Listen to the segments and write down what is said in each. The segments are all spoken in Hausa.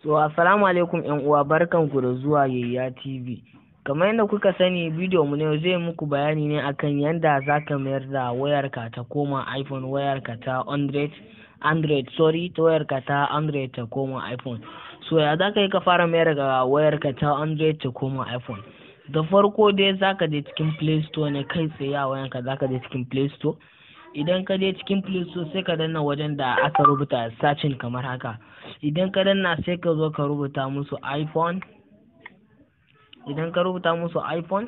So assalamu alaikum yan uwa, barkanku da zuwa Yayya TV. Kamar yadda kuka sani, bidiyo mu ne zai muku bayani ne akan yadda zaka mayar da wayarka ta koma iPhone, wayarka ta Android, sorry, ta wayarka ta Android ta koma iPhone. So ya zaka yi ka fara mayar da wayarka ta Android ta koma iPhone? Da farko dai zaka je cikin Play Store ne kai tsaye a wayanka, zaka je cikin Play Store. Idan ka je cikin Play Store, sai ka danna wajen da aka rubuta searching kamar haka. Idan ka danna, sai ka zo ka rubuta musu iPhone. Idan ka rubuta musu iPhone,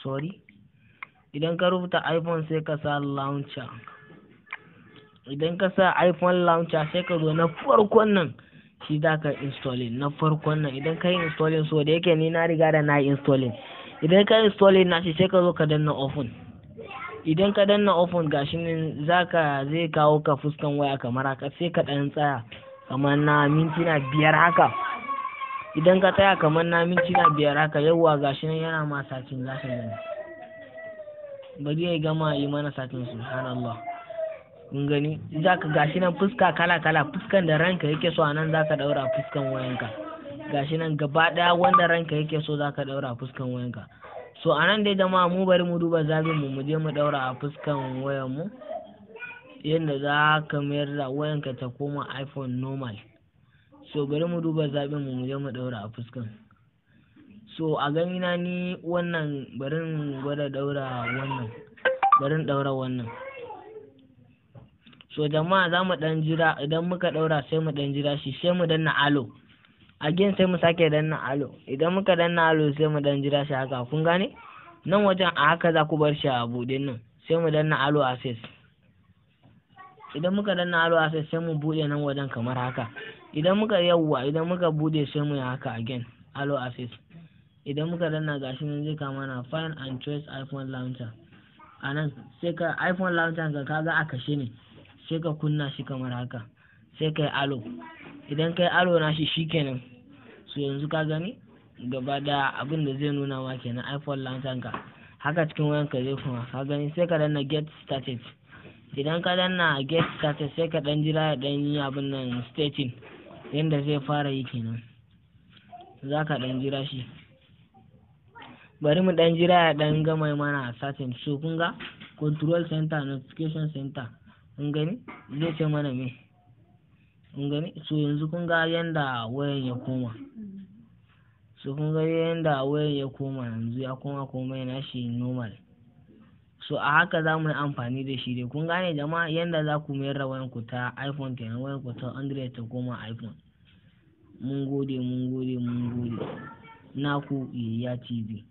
sorry, idan ka rubuta iPhone, sai ka sa launcher. Idan ka sa iPhone launcher, sai ka zo na farkon nan, shi za ka installing, na farkon nan. Idan ka yi installing, so da yake ni na riga da na yi installing, idan ka installing na shi, sai ka zo ka danna open. Idan ka danna open, gashi nan zaka zai kawo ka fuskan waya kamar haka. Sai ka ɗan tsaya kamar na mintuna 5 haka. Idan ka tsaya kamar na mintuna 5 haka, yawwa, gashi nan yana ma searching, zaka gani. Bari ya gama yi mana searching. Subhanallah, kun gani, zaka gashi nan fuska kala kala, fuskan da ranka yake so a nan zaka daura fuskan wayanka. Gashi nan gaba daya, wanda ranka yake so zaka daura fuskan wayanka. So a nan dai jama'a, mu bari mu duba zabin mu, mu je mu daura a fuskan wayan mu, yadda za ka mayar da wayanka ta koma iPhone normal. So bari mu duba zabin mu, mu je mu daura a fuskan. So a gani na ni wannan, bari in gwada daura wannan, bari in daura wannan. So jama'a, za mu dan jira. Idan muka daura, sai mu dan jira shi, sai mu danna allow again, sai mu sake danna allow. Idan muka danna allow, sai mu dan jira shi haka. Kun gane nan wajen, a haka za ku bar shi a buɗe nan. Sai mu danna allow access. Idan muka danna allow access, sai mu buɗe nan wajen kamar haka. Idan muka, yawwa, idan muka buɗe, sai mu yi haka again, allow access. Idan muka danna, gashi nan zai kama na find and choose iPhone launcher. A nan sai ka iPhone launcher ka, kaga a kashe ne, sai ka kunna shi kamar haka, sai ka yi allow. Idan ka yi allow na shi, shikenan. So yanzu ka gani gaba daya abin da zai nuna ma kenan, iPhone launcher ka haka cikin wayanka zai kuma. Ka gani, sai ka danna get started. Idan ka danna get started, sai ka dan jira ya dan yi abin nan, starting, yanda zai fara yi kenan. Za ka dan jira shi. Bari mu dan jira ya dan gama mana starting. So kun ga control center, notification center, kun gani, zai ce mana me? Kun gani. So yanzu kun ga yanda wayan ya koma. So kun ga yanda wayan ya koma, yanzu ya koma komai nashi normal. So a haka za mu yi amfani da shi dai. Kun gane jama'a, yanda za ku mayar da wayan ku ta iPhone kenan, wayan ku ta Android ta koma iPhone. Mun gode, mun gode, mun gode. Naku Yayya TV.